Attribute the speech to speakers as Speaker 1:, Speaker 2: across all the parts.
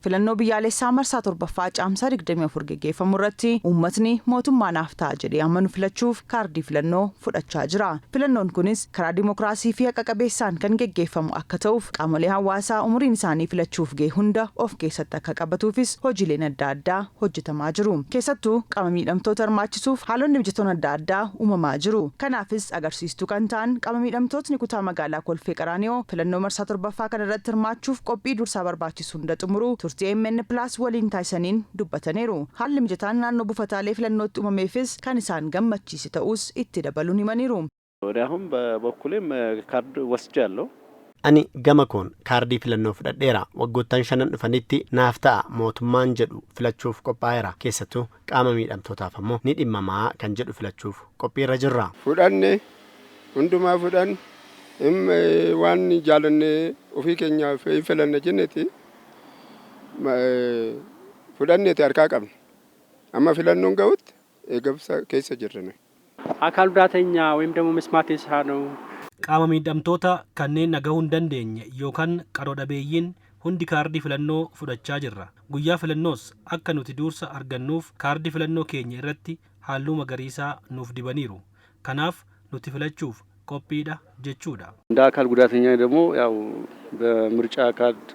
Speaker 1: Filannoo biyyaalessaa marsaa 7ffaa Caamsaa 24 geggeeffamu irratti uummatni mootummaa naaf ta'a jedhee amanu filachuuf kaardii filannoo fudhachaa jira. Filannoon kunis karaa dimokiraasii fi haqa qabeessaan kan geggeeffamu akka ta'uuf qaamolee hawaasaa umuriin isaanii filachuuf gahe hunda of keessatti akka qabatuufis hojiileen adda addaa hojjetamaa jiru. Keessattuu qaama miidhamtoota hirmaachisuuf haalonni mijatoon adda addaa uumamaa jiru. Kanaafis agarsiistuu kan ta'an qaama miidhamtootni kutaa magaalaa Kolfee Qaraaniyoo filannoo marsaa 7ffaa kana irratti hirmaachuuf qophii dursaa barbaachisu hunda xumuruu turtii amn Plus waliin taasisaniin dubbataniiru. Haalli mijataan naannoo buufataalee filannootti uumameefis kan isaan gammachiise ta'uus itti dabaluun himaniiru.
Speaker 2: እኔ አሁን በበኩሌም ካርድ ወስጃለሁ።
Speaker 3: Ani gama koon kaardii filannoo fudhadheera. Waggoottan shanan dhufanitti naaf ta'a mootummaan jedhu filachuuf qophaa'eera. Keessattuu qaama miidhamtootaaf ammoo ni dhimmamaa kan jedhu filachuuf qophiirra jirra.
Speaker 4: Fudhanne, hundumaa fudhanne, waan jaalanne ofii keenyaaf hin filanne jenneeti fudhanneeti harkaa qabna. Amma filannoon ga'utti eegumsa keessa jirra nuyi.
Speaker 5: አካል ጉዳተኛ ወይም ደግሞ መስማት የተሳነው
Speaker 6: Qaama miidhamtoota kanneen dhagahuu hin dandeenye yookaan qaroo dhabeeyyiin hundi kaardii filannoo fudhachaa jirra. Guyyaa filannoos akka nuti dursa argannuuf kaardii filannoo keenya irratti halluu magariisaa nuuf dibaniiru. Kanaaf nuti filachuuf qophiidha jechuudha.
Speaker 7: እንደ አካል ጉዳተኛ ደግሞ ያው በምርጫ ካርድ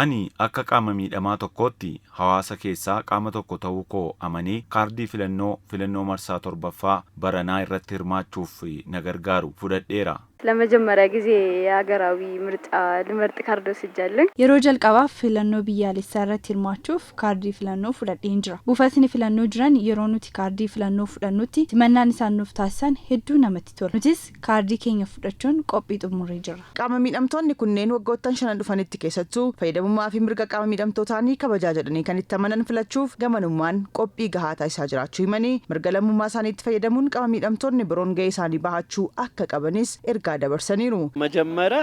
Speaker 8: Ani akka qaama miidhamaa tokkootti hawaasa keessaa qaama tokko ta'uu koo amanee kaardii filannoo filannoo marsaa 7ffaa baranaa irratti hirmaachuuf na gargaaru fudhadheera.
Speaker 9: ለመጀመሪያ ጊዜ የሀገራዊ ምርጫ ልመርጥ ካርድ ወስጃለሁ።
Speaker 10: Yeroo jalqabaaf filannoo biyyaalessaa irratti hirmaachuuf kaardii filannoo fudhadheen jira. Buufatni filannoo jiran yeroo nuti kaardii filannoo fudhannutti simannaan isaan nuuf taasisan hedduu namatti tola. Nutis kaardii keenya fudhachuun qophii xumurree jirra.
Speaker 1: Qaama miidhamtoonni kunneen waggoottan shanan dhufanitti keessattuu fayyadamummaa fi mirga qaama miidhamtootaa ni kabajaa jedhanii kan itti amanan filachuuf gamanummaan qophii gahaa taasisaa jiraachuu himanii, mirga lammummaa isaaniitti fayyadamuun qaama miidhamtoonni biroon gahee isaanii bahachuu akka qabanis ergaa dabarsaniiru.
Speaker 2: መጀመሪያ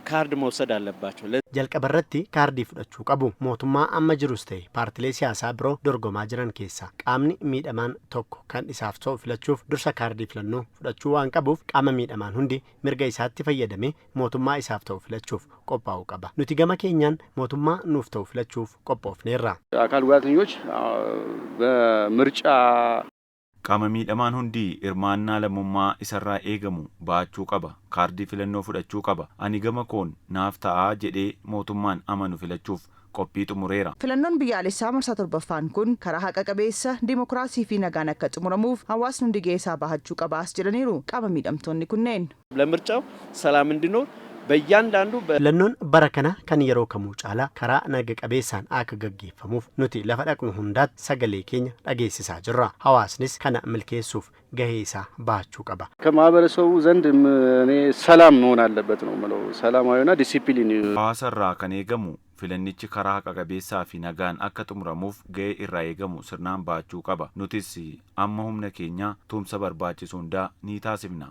Speaker 2: ካርድ መውሰድ አለባቸው።
Speaker 3: Jalqaba irratti kaardii fudhachuu qabu. Mootummaa amma jirus ta'e paartilee siyaasaa biroo dorgomaa jiran keessaa qaamni miidhamaan tokko kan isaaf ta'u filachuuf dursa kaardii filannoo fudhachuu waan qabuuf, qaama miidhamaan hundi mirga isaatti fayyadamee mootummaa isaaf ta'u filachuuf qophaa'uu qaba. Nuti gama keenyaan mootummaa nuuf ta'u filachuuf qophoofneerra.
Speaker 7: አካል ጉዳተኞች በምርጫ
Speaker 8: Qaama miidhamaan hundi hirmaannaa lammummaa isarraa eegamu bahachuu qaba. Kaardii filannoo fudhachuu qaba. Ani gama koon naaf ta'aa jedhee mootummaan amanu filachuuf qophii xumureera.
Speaker 1: Filannoon biyyaalessaa marsaa 7ffaan kun karaa haqa qabeessa, dimokiraasii fi nagaan akka xumuramuuf hawaasni hundi gahee isaa bahachuu qabaas jedhaniiru qaama miidhamtoonni kunneen.
Speaker 2: ለምርጫው ሰላም እንዲኖር በእያንዳንዱ
Speaker 3: Filannoon bara kana kan yeroo kamuu caalaa karaa naga qabeessaan akka gaggeeffamuuf nuti lafa dhaqnu hundaatti sagalee keenya dhageessisaa jirra. Hawaasnis kana milkeessuuf gahee isaa bahachuu qaba.
Speaker 7: ከማህበረሰቡ ዘንድ እኔ ሰላም መሆን አለበት ነው የምለው። ሰላማዊና ዲሲፕሊን
Speaker 8: Hawaasa irraa kan eegamu filannichi karaa haqa qabeessaa fi nagaan akka xumuramuuf gahee irraa eegamu sirnaan bahachuu qaba. Nutis amma humna keenyaa tumsa barbaachisu hundaa ni taasifna.